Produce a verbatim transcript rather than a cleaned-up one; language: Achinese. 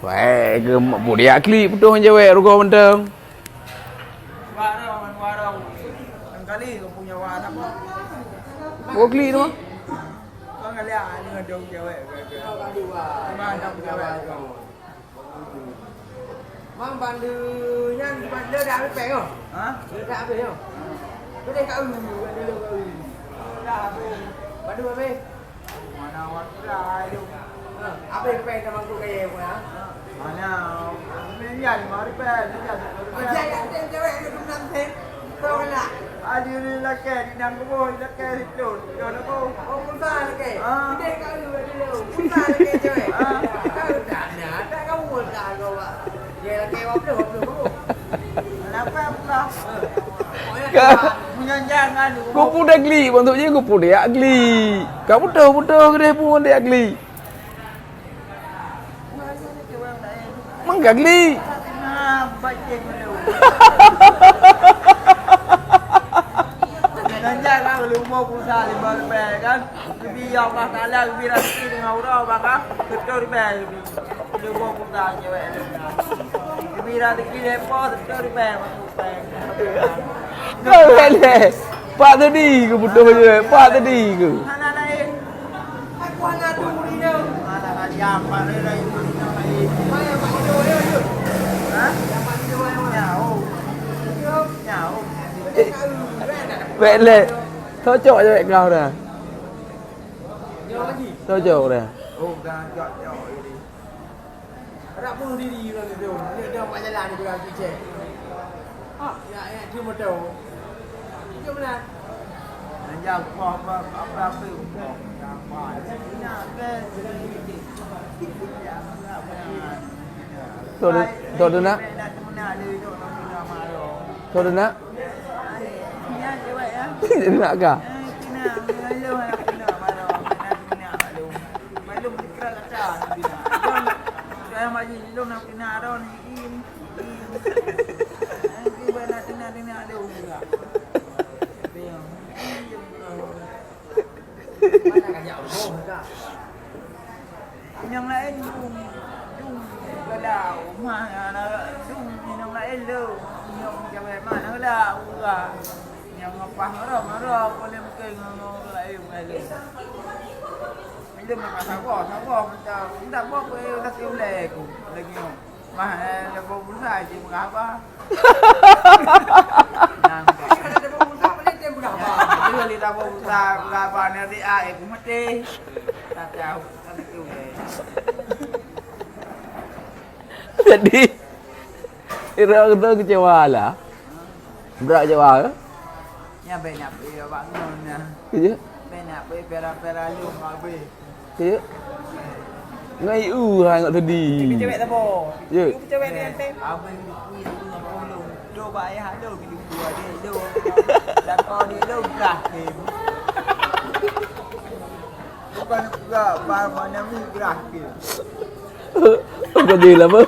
Weh, ke budiak klik putôh ngon cewek rugoe mantong. Oh, klik tu. Mang bandu nyan di mana dah habis peng oh? Ha? Dah habis oh. Tu deh kau, bandu kau. Dah habis. Bandu habis. Mana waktu dah hidup. Ha, habis peng sama aku kaya aku ya. Mana? Ni nyan lima ribu, ni nyan sepuluh ribu. Aja ya, cewek itu enam sen. Tolak. Adi ni lakèe, di nang kubu, lakèe situ. Yo, lagu. Oh, pulsa lakèe. Ah. Ideh kau dulu. Pulsa lakèe, cewek. Ah. Kau tak ada, tak kau pulsa kau, Pak. Dia lakèe dua puluh, dua puluh. Kenapa pula? Ka-, Punya jangan. Kupu dah geli, bentuk je kupu dia geli. Kau betul, betul ke dia pun dia geli. Mangga geli. Lanjak lah, leumo pulsa lima ribèe kan. Leubeh ya Allah Taala, leubeh raseuki deungon uroe baka, beutôi ribèe leubeh. Leumo pulsa cewek leubeh. Leubeh raseuki lepo, beutôi ribèe masuk pèng. Kau lé. Pak tadi ke butuh je, Pak tadi ke? Hana lain. Bèk lé. Cocok je bèk kau dah. Cocok dah. Rak bunuh diri orang tu. Dia dah buat jalan dia bilang kicek. Ah, ya, ya, dia motor. Dia benar. Yang apa, apa, apa, apa, apa. Yang apa? Tuh, tuh, tuh, nak. Tuh, tuh, nak. Nak kah? Maklum dikira kata. Saya majlis lom nak kena arah ni. Im, im. Nanti bana tengah-tengah ada orang juga. Mana kajak orang dah? Nyang laén dung, dung bala rumah nyang na dung nyang laén lom. Nyang jabai mana lah urang. Nyang ngapah ngarang-ngarang boleh mungkin ngon orang laén, laén. Ilôn meukasaboh, saboh meucah, indak boh peue lagèe ulèe ku lagèe nyoe. Mah, eh, lagèe boh pulsa cit peugah haba. Nang, ada boh pulsa, boleh tem peugah haba. Beutôi lé boh pulsa, peugah haba, nyan di A, eh, ku maté. Tak tahu, tak tahu, eh. Jadi, Ira tu kecewa lah. Brat kecewa ke? Nya bèk nak bri bak ngon nya. Kejap. Bèk nak bri pera-pera lôn bak bri. Kejap. Ngai u hai ngot tadi. Cewek tabo. Ya. Cewek dia teh. Abang ni pun nak tolong. Dua bak ayah lôn, dua dia lôn. Lakon dia lôn, berakhir. Bukan pula, bang, mana mi berakhir. Bukan dia lah, apa?